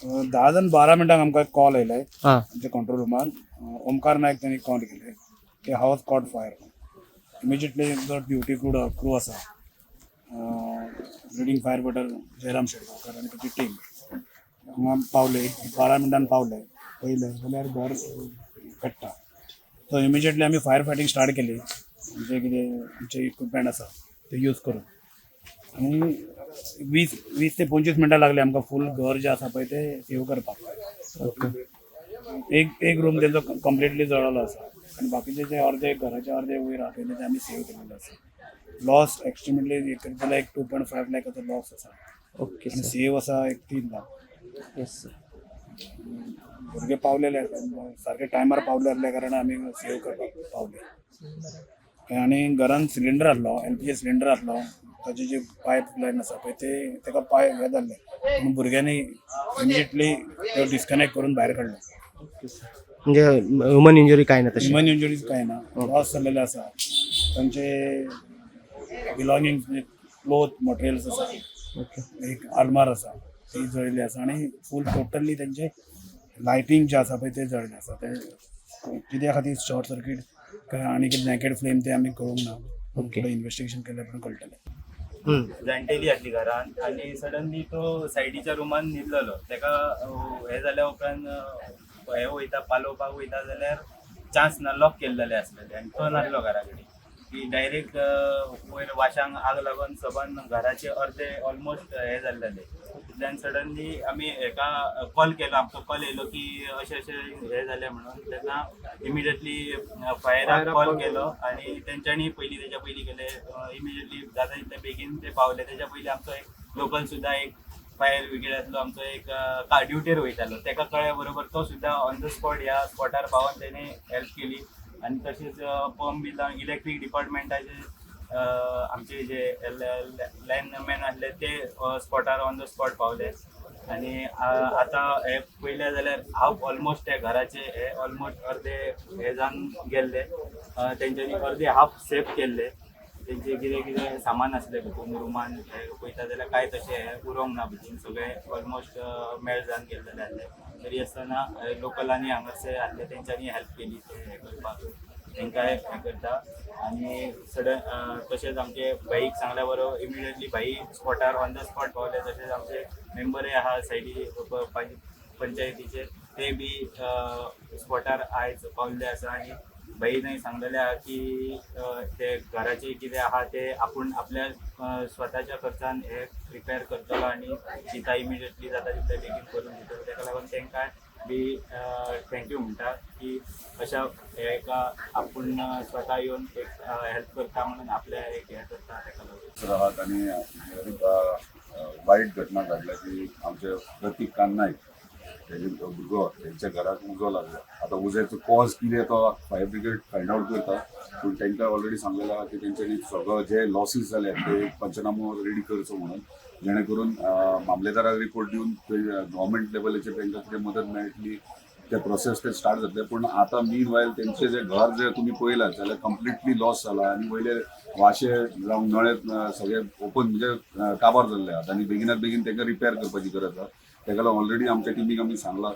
10 जावन 12 मिनटांक आमकां कॉल येयले आमच्या कंट्रोल रुमान. ओमकार नायक तांणी कॉल केले की हावस कॉट फायर. इमिजिएटली जो ड्युटी क्रू आसा, leading fire fighter Jairam Shetgaonkar आनी ताची टीम हांगा पावले. 12 मिनटान पावले. पयलें जाल्यार घर पेट्टा. सो इमिजिएटली आमी फायर फायटींग स्टार्ट केली, आमचे कितें आमचे इक्विपमेंट आसा ते यूज करून. आनी 20 20 ते 25 मिनटां लागली आमकां फूल घर जें आसा पळय तें सेव करपाक. एक एक रूम तेंचो कंप्लिटली जळ्ळो आसा आनी बाकीचे जे अर्दे घराचे अर्दे वयर आहा पळय ते आमी सेव केलेले आसा. लॉस एस्टिमेटली जाल्यार एक 2.5 लॅकाचो लॉस आसा आनी सेव आसा एक 3 लाख. Yes sir. भुरगे पावलेले आसा, सारके टायमार पावले आसल्या कारणान आमी सेव करपाक पावले. आनी घरान सिलिंडर आसलो, एलपीजी सिलिंडर आसलो. ताची जी पायप लायन आसा पळय ते ताका पाय हे जाल्ले पूण भुरग्यांनी इमिजिएटली त्यो डिस्कनेक्ट करून भायर काडले. ओके सर, म्हणजे ह्युमन इंजुरी काय ना तशी? ह्युमन इंजुरीज काय ना. लॉस जाल्लेले आसा तांचे बिलॉंगिंग्स, म्हणजे क्लोथ मटेरियल्स आसा. एक आलमार आसा, ती जळिल्ली आसा आनी फूल टोटली तेंचे लायटींग जे आसा पळय ते जळिल्ले आसा. ते कित्या खातीर शॉर्ट सर्कीट काय आनी कितें नॅकेड फ्लेम ते आमी कळूंक ना. इन्वेस्टिगेशन केल्या उपरांत कळटलें. जाणटेली आसली घरान आनी सडनली तो सायडीच्या रुमान न्हिदलेलो. तेका हे जाल्या उपरांत हे वयता, पालोवपाक वयता जाल्यार चान्स ना, लॉक केल्लेले आसलेले आनी तो नासलो घरा कडेन की डायरेक्ट वयर वाशांक आग लागून सबंद घराचे अर्दे ऑलमोस्ट हे जाल्लेले. तितल्यान सडनली आमी हेका कॉल केलो. आमकां कॉल येयलो की अशें अशें हे जालें म्हणून. तेन्ना इमिडिएटली फायराक कॉल केलो आनी तेंच्यांनी पयलीं तेच्या पयलीं केले. इमिडिएटली जाता तितले बेगीन ते पावले. तेच्या पयलीं आमचो एक लोकल सुद्दां, एक फायर ब्रिगेडांतलो आमचो एक ड्युटेर वयतालो, तेका कळ्ळ्या बरोबर तो सुद्दां ऑन the spot ह्या स्पॉटार पावोन तेणे हेल्प केली. आनी तशेंच पंप बी लावन इलेक्ट्रीक डिपार्टमेंटाचे आमचे जे लायनमॅन आसले ते स्पॉटार ऑन the spot पावले. आनी आतां हे पयलें जाल्यार हाफ ऑलमोस्ट त्या घराचे हे ऑलमोस्ट अर्दे हे जावन गेल्ले. तेंच्यांनी अर्दे हाफ सेफ केल्ले. तेंचे कितें कितें सामान आसलें भितून रुमान, हे पळयता जाल्यार कांय तशें हे उरोंक ना भितून, सगळें ऑलमोस्ट मेल्ट जावन गेल्लेलें आसलें. तरी आसतना लोकलांनी हांगासर आसले, तेंच्यांनी हेल्प केली ते हें करपाक. तांकांय हें करता. आनी सडन तशेंच आमचे भाईक सांगल्या बरोबर इमिडिएटली भाई स्पॉटार ऑन the spot पावले. तशेंच आमचे मेंबरय आहा सायडी पंचायतीचे, ते बी स्पॉटार आयज पावल्ले आसा. आनी भाईनय सांगलेलें आहा की ते घराचे कितें आहा ते आपूण आपल्या स्वताच्या खर्चान हे रिपेर करतलो आनी दिता, इमिडिएटली जाता तितले बेगीन करून दितलो. ताका लागून तांकां बी thank you म्हणटा की अशा हेका आपूण स्वता येवन एक हेल्प करता म्हणून आपल्या एक हें करता ताका लागून. आहात आणि एक वाईट घटना घडल्या की आमचे प्रतीक कान नाईक तेजे भुरगो, तेंच्या घराक उजो लागलो. आतां उज्याचो कॉज कितें तो फायर ब्रिगेड फायंड आवट करता, पूण तांकां ऑलरेडी सांगलेलें आहा की तेंच्यांनी सगळो जे लॉसीस जाले ते पंचनामो रेडी करचो म्हणून, जेणे करून मामलेदाराक रिपोर्ट दिवन ते गव्हर्मेंट लेवलाचेर तांकां कितें मदत मेळटली ते प्रोसेस ते स्टार्ट जातले. पूण आतां मीन वायल तेंचे जे घर जे तुमी पळयलात जाल्यार कंप्लिटली लॉस जाला आनी वयले वाशे जावं नळे सगळे ओपन, म्हणजे काबार जाल्ले आहात आनी बेगिनात बेगीन तांकां रिपेर करपाची गरज आहा. ताका लागून ऑलरेडी आमच्या टिमीक आमी सांगलां,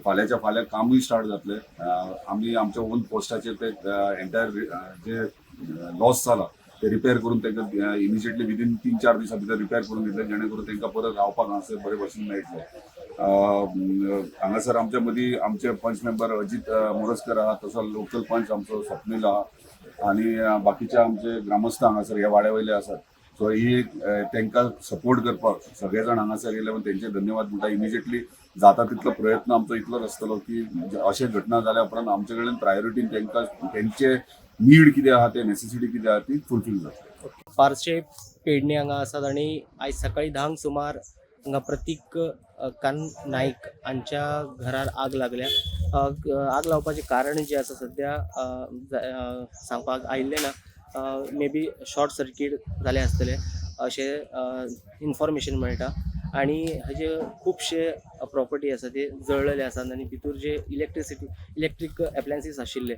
फाल्यांच्या फाल्यां कामूय स्टार्ट जातलें. आमी आमच्या ओन पोस्टाचेर ते एंटायर जे लॉस जाला ते रिपेर करून तांकां इमिजिएटली विदीन 3-4 दिसां भितर रिपेर करून दितले, जेणे करून तांकां परत रावपाक हांगासर बरे भशेन मेळटलें. हांगासर आमच्या मदीं आमचे पंच मेंबर अजित मोरजकर आहा, तसो लोकल पंच आमचो स्वप्नील आहा आनी बाकीचे आमचे ग्रामस्थ हांगासर ह्या वाड्या वयले आसात. सो ही तांकां सपोर्ट करपाक सगळे जाण हांगासर येयले म्हूण तेंचे धन्यवाद म्हणटा. इमिजिएटली जाता तितलो प्रयत्न आमचो इतलोच आसतलो की म्हणजे अशें घटना जाल्या उपरांत आमचे कडेन प्रायोरिटीन तांकां तेंचे नीड कितें आहा, ते नेसेसिटी कितें आहा ती फुलफील जातली. पार्से पेडणे हांगा आसात आनी आयज सकाळी 10क सुमार हांगा प्रतीक कान नाईक हांच्या घरार आग लागल्या. आग लावपाचें कारण जें आसा सद्या सांगपाक आयिल्लें ना. मे बी शॉर्ट सर्कीट जालें आसतलें अशें इन्फॉर्मेशन मेळटा. आनी हाजे खुबशे प्रॉपर्टी आसा ते जळलेले आसात आनी भितूर जे इलेक्ट्रिसिटी, इलेक्ट्रीक एप्लायन्सीस आशिल्ले,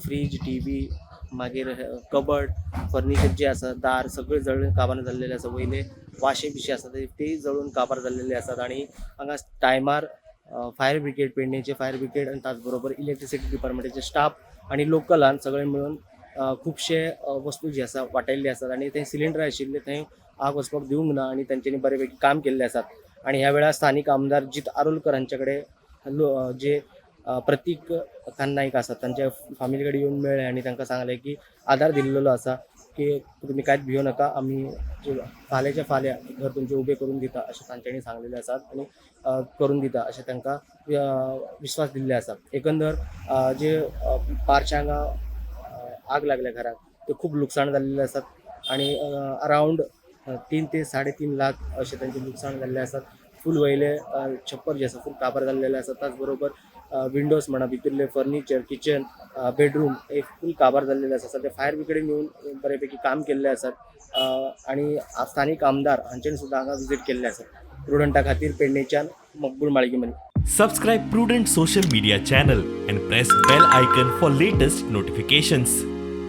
फ्रीज, टीवी, मागीर कबड, फर्निचर जे आसा, दार सगळे जळून काबार जाल्लेले आसा. वयले वाशे बिशे आसा ते तेय जळून काबार जाल्लेले आसात आनी हांगा टायमार फायर ब्रिगेड, पेडणेचे फायर ब्रिगेड आनी त्याच बरोबर इलेक्ट्रिसिटी डिपार्टमेंटाचे स्टाफ आनी लोकलान सगळे मेळून खुबशे वस्तू जे आसा वाटयल्ले आसात आनी ते सिलिंडर आशिल्ले थंय आग वचपाक दिवंक ना आनी तांच्यांनी बरे पैकी काम केल्लें आसात. आनी ह्या वेळार स्थानीक आमदार जीत आरोलकर हांचे कडेन जे प्रतीक खान नायक आसात तांच्या फामिली कडेन येवन मेळ्ळे आनी तांकां सांगलें की आदार दिल्लेलो आसा की तुमी कांयच भियो नाका, आमी जे फाल्यांच्या फाल्यां घर तुमचें उबें करून दिता अशें तांच्यांनी सांगलेलें आसात आनी करून दिता अशें तांकां विस्वास दिल्ले आसा. एकंदर जे पार्शा हांगा आग लागल्या घराक ते खूब लुकसाण जाल्लें आसात आनी अरावंड 3 ते 3.5 लाख अशें तांचें लुकसाण जाल्लें आसात. फूल वयले छप्पर जे आसा फूल काबार जाल्लेले आसा. त्याच बरोबर विंडोज म्हणा, भितरले फर्निचर, किचन, बेडरूम हे फूल काबार जाल्लेले आसा. सध्या फायर ब्रिगेडीन येवन बऱ्यापैकी काम केल्लें आसा आनी स्थानीक आमदार हांच्यानी सुद्दां हांगा विजीट केल्ले आसा. प्रुडंटा खातीर पेडणेच्यान मकबूल माळगीमनी. Subscribe Prudent Social Media channel and press bell icon for latest notifications.